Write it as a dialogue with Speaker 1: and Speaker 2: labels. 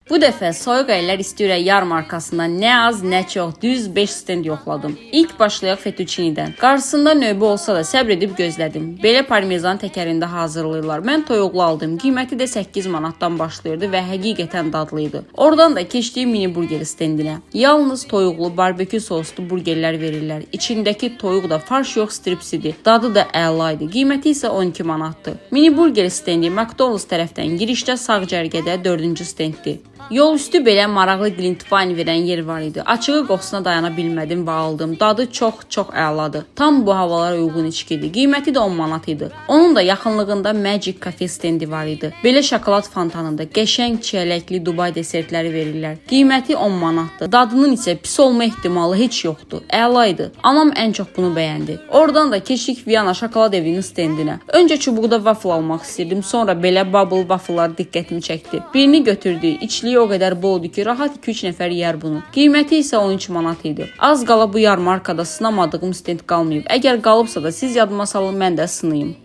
Speaker 1: Bu dəfə Soyuq Əllər İsti Ürək yarmarkasında nə az, nə çox, düz 5 stend yoxladım. İlk başlayaq fettuccinidən. Qarşısında növbə olsa da səbr edib gözlədim. Belə parmezan təkərində hazırlayırlar. Mən toyuqlu aldım. Qiyməti də 8 manatdan başlayırdı və həqiqətən dadlı idi. Oradan da keçdik mini burger stendinə. Yalnız toyuqlu barbekü soslu burgerlər verirlər. İçindəki toyuq da farş yox, stripsidir. Dadı da əla idi. Qiyməti isə 12 manatdır. Mini burger stendi McDonald's tərəfdən girişdə sağ cərgədə 4-cü stenddir. Yol üstü belə maraqlı Glintwein verən yer var idi. Açığı qoxusuna dayana bilmədim və aldım. Dadı çox-çox əladır. Tam bu havalara uyğun içkidir. Qiyməti də 10 manat idi. Onun da yaxınlığında Magic Cafe stendi var idi. Belə şokolad fontanında qəşəng çiyələkli Dubai desertləri verirlər. Qiyməti 10 manatdır. Dadının isə pis olma ehtimalı heç yoxdur. Əla idi. Anam ən çox bunu bəyəndi. Oradan da keçdik Viyana şokolad evinin stendinə. Öncə çubuqda waffle almaq istirdim, sonra belə bubble wafflelar diqqətimi çəkdi. Birini götürdük. İçliyi o qədər boldur ki, rahat 2-3 nəfər yeyər bunu. Qiyməti isə 13 manat idi. Az qala bu yarmarkada sınamadığım stend qalmayıb. Əgər qalıbsa da siz yadıma salın, mən də sınayım.